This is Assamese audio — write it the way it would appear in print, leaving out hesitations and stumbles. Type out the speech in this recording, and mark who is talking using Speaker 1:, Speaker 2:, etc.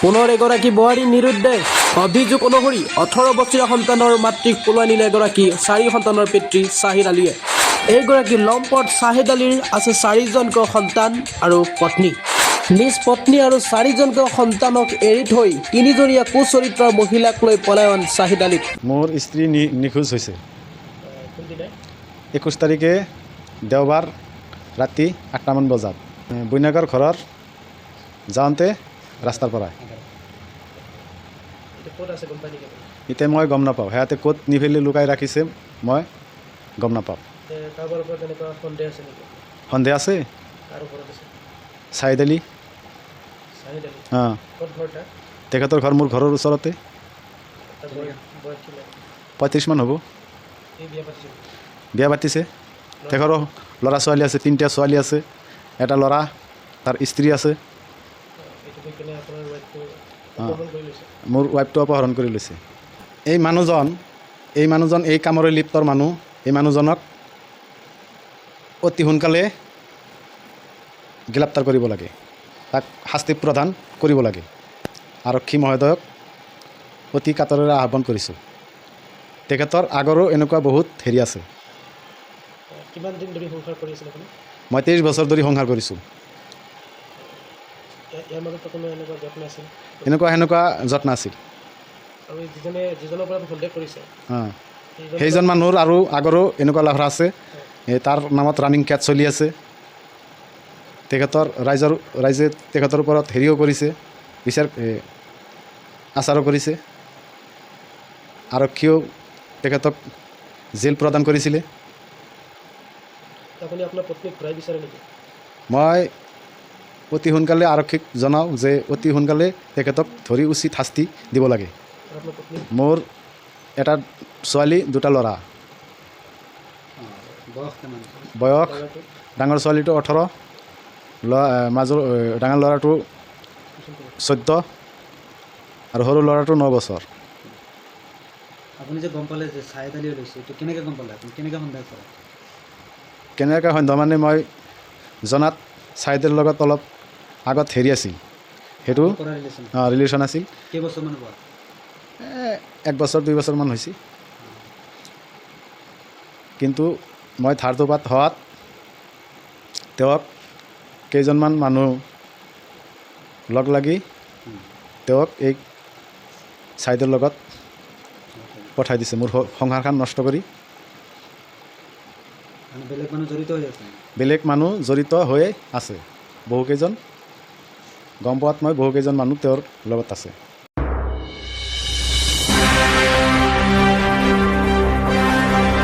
Speaker 1: পুনৰ এগৰাকী বোৱাৰী নিৰুদ্দেশ। অভিযোগ অনুসৰি 18 বছৰীয়া সন্তানৰ মাতৃক পলুৱাই নিলে এগৰাকী চাৰি সন্তানৰ পিতৃ শ্বাহিদ আলীয়ে। এইগৰাকী লম্পট শ্বাহিদ আলীৰ আছে চাৰিজনকৈ সন্তান আৰু পত্নী। নিজ পত্নী আৰু চাৰিজনকৈ সন্তানক এৰি থৈ তিনিজনীয়া কুচৰিত্ৰৰ মহিলাক লৈ পলায়ন শ্বাহিদ আলীৰ।
Speaker 2: মোৰ স্ত্ৰী নিখোজ হৈছে 21 তাৰিখে দেওবাৰ ৰাতি 8টামান বজাত বৈনাকৰ ঘৰৰ যাওঁতে ৰাস্তাৰ পৰাই। এতিয়া মই গম নাপাওঁ, সিহঁতে ক'ত নি পেলি লুকাই ৰাখিছে, মই গম নাপাওঁ।
Speaker 1: কাৰোবাৰ ওপৰত তেনেকুৱা সন্দেহ আছে নেকি?
Speaker 2: সন্দেহ আছে।
Speaker 1: কাৰ ওপৰত আছে?
Speaker 2: চাইদ আলী।
Speaker 1: শ্বাহিদ আলী?
Speaker 2: অঁ।
Speaker 1: ক'ত ঘৰ তাৰ?
Speaker 2: তেখেতৰ ঘৰ মোৰ ঘৰৰ ওচৰতে।
Speaker 1: তাৰ বয়স কিমান?
Speaker 2: 35মান হ'ব।
Speaker 1: এই বিয়া পাতিছিল?
Speaker 2: বিয়া পাতিছে। তেখেতৰো ল'ৰা ছোৱালী আছে, তিনিটা ছোৱালী আছে, এটা ল'ৰা, তাৰ স্ত্ৰী আছে।
Speaker 1: এইটো কৈ কেনে আপোনাৰ ৱাইফটো অপহৰণ কৰি লৈছে?
Speaker 2: মোৰ ৱাইফটো অপহৰণ কৰি লৈছে। এই মানুহজন এই কামৰে লিপ্তৰ মানুহ। এই মানুহজনক অতি সোনকালে গ্ৰেপ্তাৰ কৰিব লাগে, তাক শাস্তি প্ৰদান কৰিব লাগে। আৰক্ষী মহোদয়ক অতি কাতৰেৰে আহ্বান কৰিছোঁ। তেখেতৰ আগৰো এনেকুৱা বহুত হেৰি আছে।
Speaker 1: কিমান দিন ধৰি সংসাৰ কৰি আছিল আপুনি?
Speaker 2: মই 23 বছৰ ধৰি সংসাৰ কৰিছোঁ।
Speaker 1: ইয়াৰ মাজতো কোনো এনেকুৱা গেপ নাছিল?
Speaker 2: এনেকুৱা সেনেকুৱা যত্ন আছিল।
Speaker 1: আৰু এই যিজনৰ পৰা সন্দেহ কৰিছে,
Speaker 2: অঁ।
Speaker 1: সেইজন?
Speaker 2: সেইজন মানুহৰ আৰু আগৰো এনেকুৱা লাফৰা আছে। এই তাৰ নামত ৰানিং কেছ চলি আছে। তেখেতৰ ৰাইজে তেখেতৰ ওপৰত হেৰিও কৰিছে, বিচাৰ আচাৰো কৰিছে। আৰক্ষীয়েও তেখেতক জেল প্ৰদান কৰিছিলে।
Speaker 1: আপুনি আপোনাৰ পত্নীক ঘূৰাই বিচাৰে নেকি?
Speaker 2: মই অতি সোনকালে আৰক্ষীক জনাওঁ যে অতি সোনকালে তেখেতক ধৰি উচিত শাস্তি দিব লাগে।
Speaker 1: আৰু আপোনাৰ পত্নী?
Speaker 2: মোৰ এটা ছোৱালী, দুটা ল'ৰা।
Speaker 3: বয়স কিমান?
Speaker 2: বয়স?
Speaker 1: ডাঙৰটো?
Speaker 2: ডাঙৰ ছোৱালীটো 18, ল'ৰা মাজৰ ডাঙৰ ল'ৰাটো 14 আৰু সৰু ল'ৰাটো 9 বছৰ।
Speaker 3: আপুনি যে গম পালে যে চাহেদ আলীয়ে লৈছে, এইটো কেনেকৈ গম পালে? আপুনি কেনেকৈ সন্দেহ কৰে?
Speaker 2: কেনেকৈ সন্দেহ মানে মই জনাত চাইদৰ লগত অলপ আগত হেৰি আছিল, সেইটো
Speaker 3: কৰা ৰিলেশ্যন?
Speaker 2: ৰিলেশ্যন আছিল।
Speaker 3: কেইবছৰমান হোৱা?
Speaker 2: এক বছৰ 2 বছৰমান হৈছে। কিন্তু মই থাৰ্ডপাত হোৱাত তেওঁক কেইজনমান মানুহ লগ লাগি তেওঁক এই চাইদৰ লগত পঠাই দিছে, মোৰ সংসাৰখন নষ্ট কৰি।
Speaker 3: মানে বেলেগ মানুহ জড়িত হৈ আছে?
Speaker 2: বেলেগ মানুহ জড়িত হৈয়ে আছে বহুকেইজন। গম পোৱাত মই বহুকেইজন মানুহ তেওঁৰ লগত আছে।